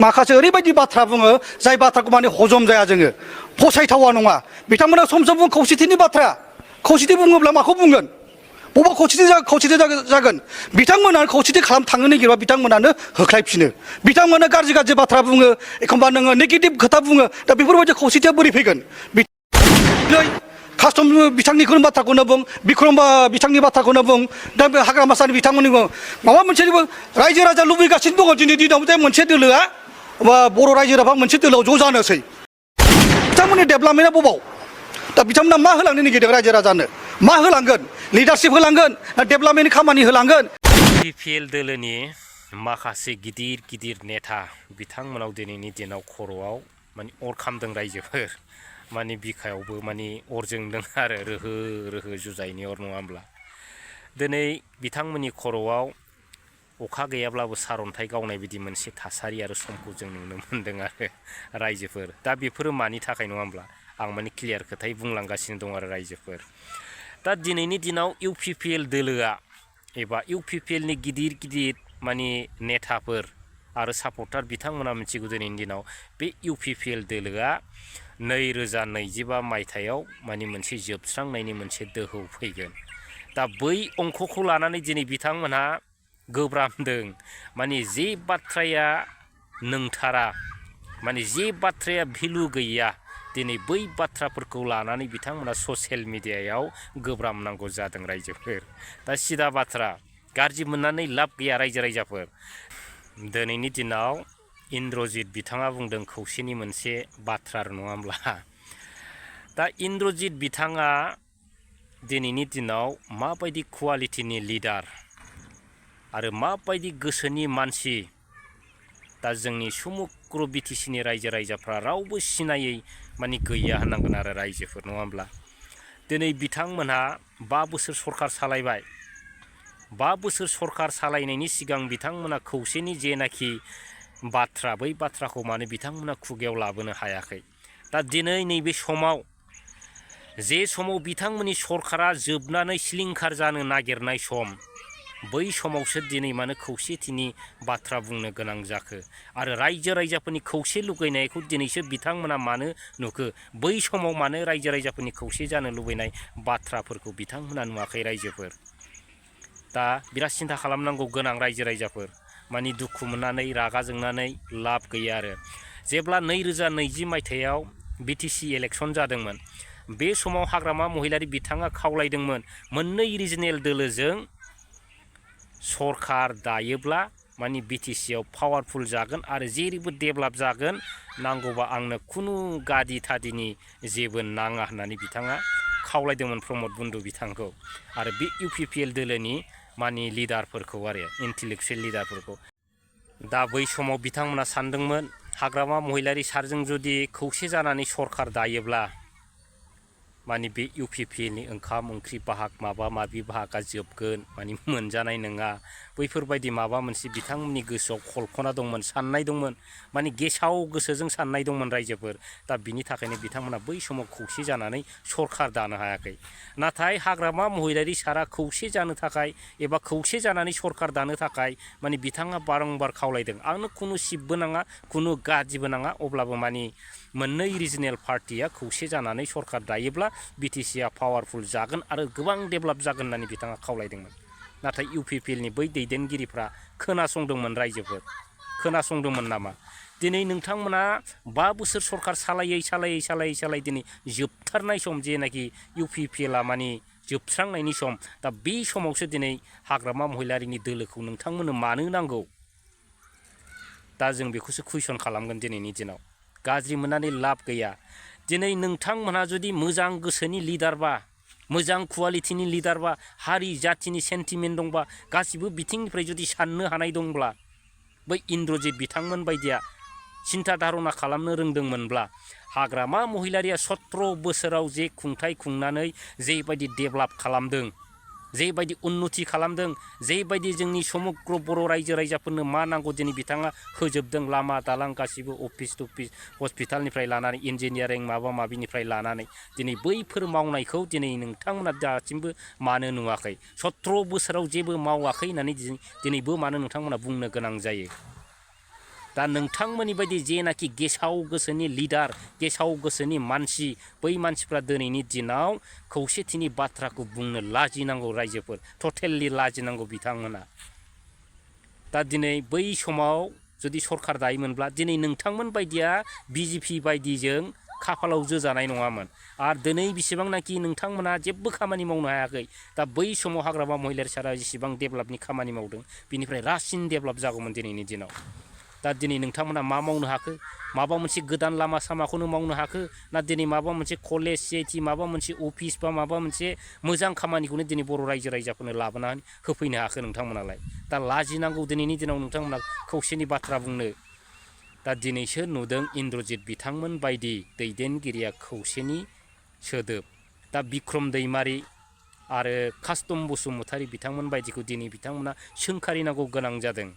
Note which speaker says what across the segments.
Speaker 1: माखासे ओरैबायदि बाथ्रा बुङो जाय बाथ्राखौ माने हजम जाया जोङो फसायथावा नङा बिथांमोना सम सम खौसेथिनि बाथ्रा खौसेथि बुङोब्ला माखौ बुंगोन बबेबा खौसेथि जागोन बिथांमोना खौसेथि खालाम थांनो नागिरबा बिथांमोनानो होख्लायफिनो बिथांमोना गाज्रि बाथ्रा बुङो एखनबा नोङो नेगेटिभ खोथा बुङो दा बेफोरबायदि खौसेथिया बोरै फैगोन कास्टम बिथांनिखौनो बाथ्राखौनो बुं बिक्रमबा बिथांनि बाथ्राखौनो बुं दा बे हाग्रामा सानि बिथांमोननि माबा मोनसे रायजो राजा लुबैगासिनो दङ दिनै दिनाव जे मोनसे दोलोआ बर' रायजो राजा मोनसे दोलोआव ज' जानोसै बिथांमोननि डेभेलपमेन्टआ बबाव दा बिथांमोना मा होलांनो नागिरदों रायजो राजानो मा होलांगोन लिडारशिप होलांगोन ना डेभेलपमेन्टनि खामानि होलांगोन
Speaker 2: बिपिएल दोलोनि माखासे गिदिर नेता बिथांमोनाव दिनैनि दिनाव खर'आव माने अर खामदों रायजोफोर माने बिखायावबो माने अर जोंदों आरो रोहो जुजाइनि अर नङा होमब्ला दिनै बिथांमोननि खर'आव अखा गैयाब्लाबो सारन्थाइ गावनाय बायदि मोनसे थासारि आरो समखौ जों नुनो मोन्दों आरो रायजोफोर दा बेफोरो मानि थाखाय नङा होमब्ला आं माने क्लियार खोथायै बुंलांगासिनो दं आरो रायजोफोर दा दिनैनि दिनाव इउपिपिएल दोलोआ एबा इउपिपिएलनि गिदिर माने नेताफोर आरो सापर्टार बिथांमोना मिथिगौ दिनैनि दिनाव बे इउपिपिएल दोलोआ 2025 मायथाइयाव माने मोनसे जोबस्रांनायनि मोनसे दोहौ फैगोन दा बै अंखखौ लानानै दिनै बिथांमोनहा गोब्राबदों माने जे बाथ्राया नंथारा माने जे बाथ्राया भेलु गैया दिनै बै बाथ्राफोरखौ लानानै बिथांमोना ससियेल मिडियायाव गोब्राबनांगौ जादों रायजोफोर दा सिदा बाथ्रा गाज्रि मोननानै लाब गैया रायजोफोर दिनैनि दिनाव इन्द्रजित बिथाङा बुंदों खौसेनि मोनसे बाथ्रा नङा होमब्ला दा इन्द्रजित बिथाङा दिनैनि दिनाव माबायदि क्वालिटिनि लिडार आरो माबायदि गोसोनि मानसि दा जोंनि समग्र बिटिसिनि रायजो राजाफ्रा रावबो सिनायै माने गैया होननांगोन आरो रायजोफोर नङा होमब्ला दिनै बिथांमोनहा 5 बोसोर सरकार सालायबाय 5 बोसोर सरकार सालायनायनि सिगां बिथांमोना खौसेनि जेनाखि बाथ्रा बै बाथ्राखौ माने बिथांमोना खुगायाव लाबोनो हायाखै दा दिनै नैबे समाव जे समाव बिथांमोननि सरकारा जोबनानै सिलिंखार जानो नागिरनाय सम बै समावसो दिनै मानो खौसेथिनि बाथ्रा बुंनो गोनां जाखो आरो रायजो राजाफोरनि खौसे लुगैनायखौ दिनैसो बिथांमोना मानो नुखो बै समाव मानो रायजो राजाफोरनि खौसे जानो लुबैनाय बाथ्राफोरखौ बिथांमोना नुवाखै रायजोफोर दा बिराद सिन्था खालामनांगौ गोनां रायजो राजाफोर माने दुखु मोननानै रागा जोंनानै लाब गैया आरो जेब्ला 2020 मायथाइयाव बिटिसि इलेक्सन जादोंमोन बे समाव हाग्रामा महिलारी बिथाङा खावलायदोंमोन मोननै रिजनेल दोलोजों सरकार दायोब्ला माने बिटिसिआव पावारफुल जागोन आरो जेरैबो डेभेलप जागोन नांगौबा आंनो खुनु गादि थादिनि जेबो नाङा होननानै बिथाङा खावलायदोंमोन प्रमद बन्दु बिथांखौ आरो बे इउपिपिएल दोलोनि माने लिडारफोरखौ आरो इन्टेलेक्चुवेल लिडारफोरखौ दा बै समाव बिथांमोना सानदोंमोन हाग्रामा महिलारी सारजों जुदि खौसे जानानै सरकार दायोब्ला माने बे इउपिपिएलनि ओंखाम ओंख्रि बाहाग माबा माबि बाहागा जोबगोन माने मोनजानाय नङा बैफोरबायदि माबा मोनसे बिथांमोननि गोसोआव कल्पना दंमोन साननाय दंमोन माने गेसाव गोसोजों साननाय दंमोन रायजोफोर दा बिनि थाखायनो बिथांमोना बै समाव खौसे जानानै सरकार दानो हायाखै नाथाय हाग्रामा महिलारी सारा खौसे जानो थाखाय एबा खौसे जानानै सरकार दानो थाखाय माने बिथाङा बारंबार खावलायदों आंनो खुनु सिबबो नाङा खुनु गादिबो नाङा अब्लाबो माने मोननै रिजनेल पार्टिया खौसे जानानै सरकार दायोब्ला बिटिसिआ पावारफुल जागोन आरो गोबां डेभेलप जागोन होननानै बिथाङा खावलायदोंमोन नाथाय इउपिपिएलनि बै दैदेनगिरिफ्रा खोनासंदोंमोन रायजोफोर खोनासंदोंमोन नामा दिनै नोंथांमोना 5 बोसोर सरकार सालायै दिनै जोबथारनाय सम जेनाखि इउपिपिएलआ माने जोबस्रांनायनि सम दा बे समावसो दिनै हाग्रामा महिलारीनि दोलोखौ नोंथांमोननो मानो नांगौ दा जों बेखौसो कुइसन खालामगोन दिनैनि दिनाव गाज्रि मोननानै लाब गैया दिनै नोंथांमोनहा जुदि मोजां गोसोनि लिडारबा मोजां क्वालिटिनि लिडारबा हारि जाथिनि सेन्टिमेन्ट दंबा गासिबो बिथिंनिफ्राय जुदि साननो हानाय दंब्ला बै इन्द्रजित बिथांमोन बायदिया सिन्था धारना खालामनो रोंदोंमोनब्ला हाग्रामा महिलारीया 17 बोसोराव जे खुंथाय खुंनानै जेबायदि डेभेलप खालामदों जेबायदि उन्नति खालामदों जेबायदि जोंनि समग्र बर' रायजो राजाफोरनो मा नांगौ दिनै बिथाङा होजोबदों लामा दालां गासिबो अफिस टफिस हस्पिटालनिफ्राय लानानै इन्जिनियारिं माबा माबिनिफ्राय लानानै दिनै बैफोर मावनायखौ दिनै नोंथांमोना दासिमबो मानो नुवाखै 17 बोसोराव जेबो मावाखै होननानै दिनैबो मानो नोंथांमोना बुंनो गोनां जायो दा नोंथांमोननि बायदि जेनाखि गेसाव गोसोनि लिडार गेसाव गोसोनि मानसि बै मानसिफ्रा दिनैनि दिनाव खौसेथिनि बाथ्राखौ बुंनो लाजिनांगौ रायजोफोर टटेलि लाजिनांगौ बिथांमोना दा दिनै बै समाव जुदि सरखार दायोमोनब्ला दिनै नोंथांमोन बायदिया बिजेपि बायदिजों खाफालाव जोजानाय नङामोन आरो दिनै बेसेबांनाखि नोंथांमोना जेबो खामानि मावनो हायाखै दा बै समाव हाग्रामा महिलारी सारा जेसेबां डेभेलपनि खामानि मावदों बिनिफ्राय रासिन डेभेलप जागौमोन दिनैनि दिनाव दा दिनै नोंथांमोना मा मावनो हाखो माबा मोनसे गोदान लामा सामाखौनो मावनो हाखो ना दिनै माबा मोनसे कलेज सिआइटि माबा मोनसे अफिस बा माबा मोनसे मोजां खामानिखौनो दिनै बर' रायजो राजाफोरनो लाबोनानै होफैनो हाखो नोंथांमोनालाय दा लाजिनांगौ दिनैनि दिनाव नोंथांमोना खौसेनि बाथ्रा बुंनो दा दिनैसो नुदों इन्द्रजित बिथांमोन बायदि दैदेनगिरिया खौसेनि सोदोब दा बिक्रम दैमारि आरो कास्टम बसुमतारी बिथांमोन बायदिखौ दिनै बिथांमोना सोंखारिनांगौ गोनां जादों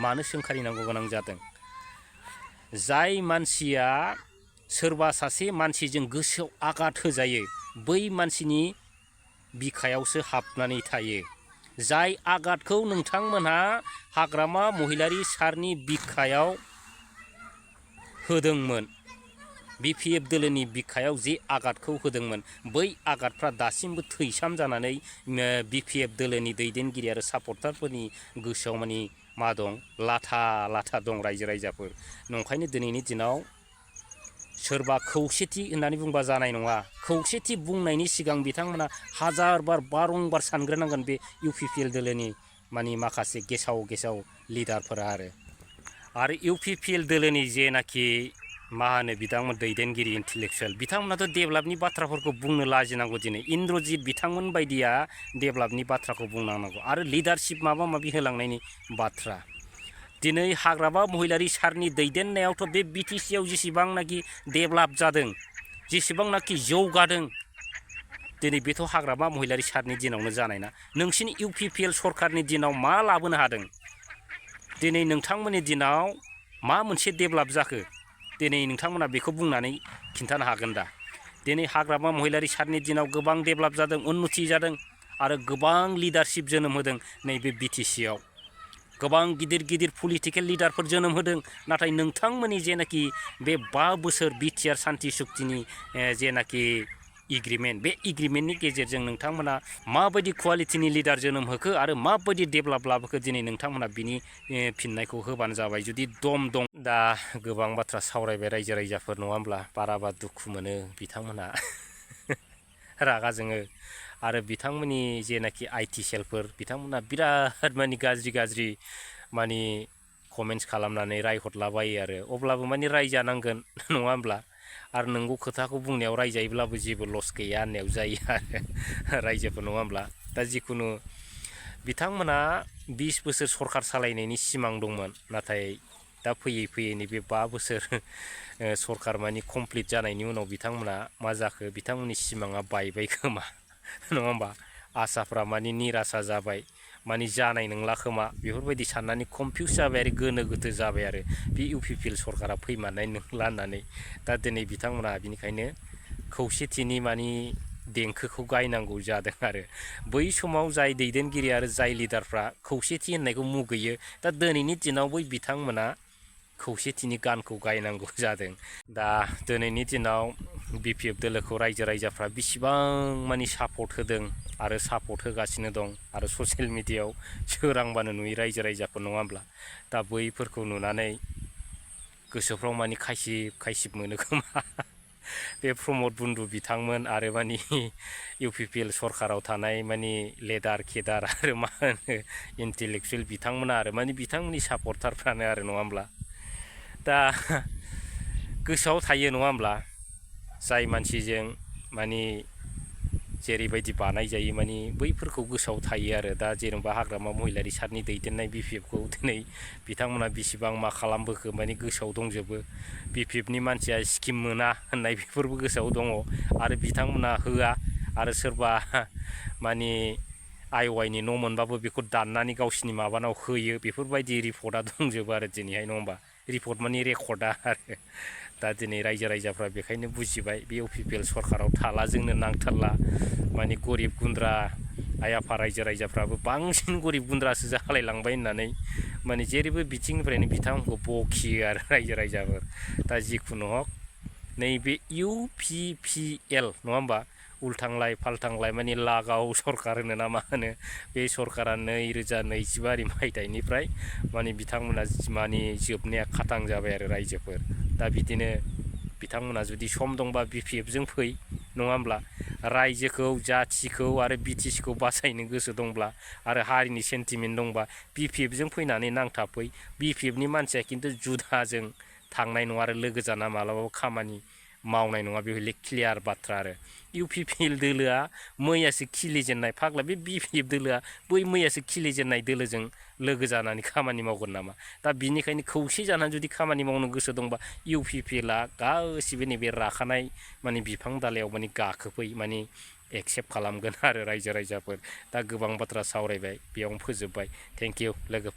Speaker 2: मानो सोंखारिनांगौ गोनां जादों जाय मानसिया सोरबा सासे मानसिजों गोसोआव आघात होजायो बै मानसिनि बिखायावसो हाबनानै थायो जाय आघातखौ नोंथांमोनहा हाग्रामा महिलारी सारनि बिखायाव होदोंमोन बिपिएफ दोलोनि बिखायाव जे आघातखौ होदोंमोन बै आघातफ्रा दासिमबो थैसाम जानानै बिपिएफ दोलोनि दैदेनगिरि आरो सापर्टारफोरनि गोसोआव मानि मा दं लाथा लाथा दं रायजो राजाफोर नंखायनो दिनैनि दिनाव सोरबा खौसेथि होननानै बुंबा जानाय नङा खौसेथि बुंनायनि सिगां बिथांमोना हाजार बार बारंबार सानग्रोनांगोन बे इउपिपिएल दोलोनि मानि माखासे गेसाव लिडारफोरा आरो इउपिपिएल दोलोनि जेनाखि मा होनो बिथांमोन दैदेनगिरि इन्टेलेक्सुवेल बिथांमोनाथ' डेभेलपनि बाथ्राफोरखौ बुंनो लाजिनांगौ दिनै इन्द्रजित बिथांमोन बायदिया डेभेलपनि बाथ्राखौ बुंनांगौ आरो लिडारशिप माबा माबि होलांनायनि बाथ्रा दिनै हाग्रामा महिलारी सारनि दैदेननायावथ' बे बिटिसिआव जेसेबांनाखि डेभेलप जादों जेसेबांनाखि जौगादों दिनै बेथ' हाग्रामा महिलारी सारनि दिनावनो जानाय ना नोंसिनि इउपिपिएल सरकारनि दिनाव मा लाबोनो हादों दिनै नोंथांमोननि दिनाव मा मोनसे डेभेलप जाखो दिनै नोंथांमोना बेखौ बुंनानै खिन्थानो हागोन दा दिनै हाग्रामा महिलारी सारनि दिनाव गोबां डेभेलप जादों उन्नति जादों आरो गोबां लिडारशिप जोनोम होदों नैबे बिटिसिआव गोबां गिदिर पलिटिकेल लिडारफोर जोनोम होदों नाथाय नोंथांमोननि जेनाखि बे 5 बोसोर बिटिआर सान्ति सुक्तिनि जेनाखि एग्रिमेन्ट बे एग्रिमेन्टनि गेजेरजों नोंथांमोना माबायदि क्वालिटिनि लिडार जोनोम होखो आरो माबायदि डेभेलप लाबोखो दिनै नोंथांमोना बिनि फिननायखौ होबानो जाबाय जुदि दम दं दा गोबां बाथ्रा सावरायबाय रायजो राजाफोर नङा होमब्ला बाराबा दुखु मोनो बिथांमोनहा रागा जोङो आरो बिथांमोननि जेनाखि आइटि सेलफोर बिथांमोना बिराद मानि गाज्रि मानि कमेन्ट्स खालामनानै रायहरलाबायो आरो अब्लाबो मानि रायजानांगोन नङा होमब्ला आरो नंगौ खोथाखौ बुंनायाव रायजायोब्लाबो जेबो लस गैया होननायाव जायो आरो रायजोफोर नङा होमब्ला दा जिखुनु बिथांमोना 20 बोसोर सरकार सालायनायनि सिमां दंमोन नाथाय दा फैयै नैबे 5 बोसोर सरकार मानि कमप्लिट जानायनि उनाव बिथांमोना मा जाखो बिथांमोननि सिमाङा बायबाय खोमा नङा होमबा आसाफ्रा मानि निरासा जाबाय मानि जानाय नंला खोमा बेफोरबायदि साननानै कनफिउस जाबाय आरो गोनो गोथो जाबाय आरो बे इउपिपिएल सरकारा फैमारनाय नंला होननानै दा दिनै बिथांमोना बिनिखायनो खौसेथिनि मानि देंखोखौ गायनांगौ जादों आरो बै समाव जाय दैदेनगिरि आरो जाय लिडारफ्रा खौसेथि होननायखौ मुगैयो दा दिनैनि दिनाव बै बिथांमोना खौसेथिनि गानखौ गायनांगौ जादों दा दिनैनि दिनाव बिपिएफ दोलोखौ रायजो राजाफ्रा बेसेबां मानि सापर्ट होदों आरो सापर्ट होगासिनो दं आरो ससियेल मिडियायाव सोरांबानो नुयो रायजो राजाफोर नङा होमब्ला दा बैफोरखौ नुनानै गोसोफ्राव मानि खायसिब मोनो खोमा बे प्रमद बन्दु बिथांमोन आरो मानि इउपिपिएल सरकाराव थानाय मानि लेदार केदार आरो मा होनो इन्टेलेक्सुवेल बिथांमोना आरो मानि बिथांमोननि सापर्टारफ्रानो आरो नङा होमब्ला दा गोसोआव थायो नङा होमब्ला जाय मानसिजों मानि जेरैबायदि बानायजायो मानि बैफोरखौ गोसोआव थायो आरो दा जेनेबा हाग्रामा महिलारी सारनि दैदेननाय बिपिएफखौ दिनै बिथांमोना बेसेबां मा खालामबोखो मानि गोसोआव दंजोबो बिपिएफनि मानसिया स्किम मोना होननाय बेफोरबो गोसोआव दङ आरो बिथांमोना होआ आरो सोरबा मानि आइवाइनि न' मोनबाबो बेखौ दाननानै गावसिनि माबानाव होयो बेफोरबायदि रिपर्टआ दंजोबो आरो दिनैहाय नङा होमबा रिपर्ट मानि रेकर्डआ आरो दा दिनै रायजो राजाफ्रा बेखायनो बुजिबाय बे इउपिपिएल सरकाराव थाला जोंनो नांथारला मानि गरिब गुन्द्रा आइ आफा रायजो राजाफ्राबो बांसिन गरिब गुन्द्रासो जालायलांबाय होननानै माने जेरैबो बिथिंनिफ्रायनो बिथांमोनखौ बखियो आरो रायजो राजाफोर दा जिखुनु हक नैबे UPPL नङा होमबा उल्थांलाय फाल्थांलाय माने लागाव सरकार होनो ना मा होनो बे सरकारा 2025 मायथाइनिफ्राय माने बिथांमोना माने जोबनाया खाथां जाबाय आरो रायजोफोर दा बिदिनो बिथांमोना जुदि सम दंबा BPFजों फै नङा होमब्ला रायजोखौ जाथिखौ आरो BTCखौ बासायनो गोसो दंब्ला आरो हारिनि सेन्टिमेन्ट दंबा BPFजों फैनानै नांथाबफै BPFनि मानसिया खिन्थु जुदाजों थांनाय नङा आरो लोगो जाना मालाबाबो खामानि मावनाय नङा बे हले क्लियार बाथ्रा आरो UPPL दोलोआ मैयासो खिलिजेननाय फाग्ला बे BPF दोलोआ बै मैयासो खिलिजेननाय दोलोजों लोगो जानानै खामानि मावगोन नामा दा बिनिखायनो खौसे जानानै जुदि खामानि मावनो गोसो दंबा UPPLआ गासिबो नैबे राखानाय माने बिफां दालायाव माने गाखोफै माने एक्सेप्ट खालामगोन आरो रायजो राजाफोर दा गोबां बाथ्रा सावरायबाय बेयावनो फोजोबबाय थेंक इउ लोगोफोर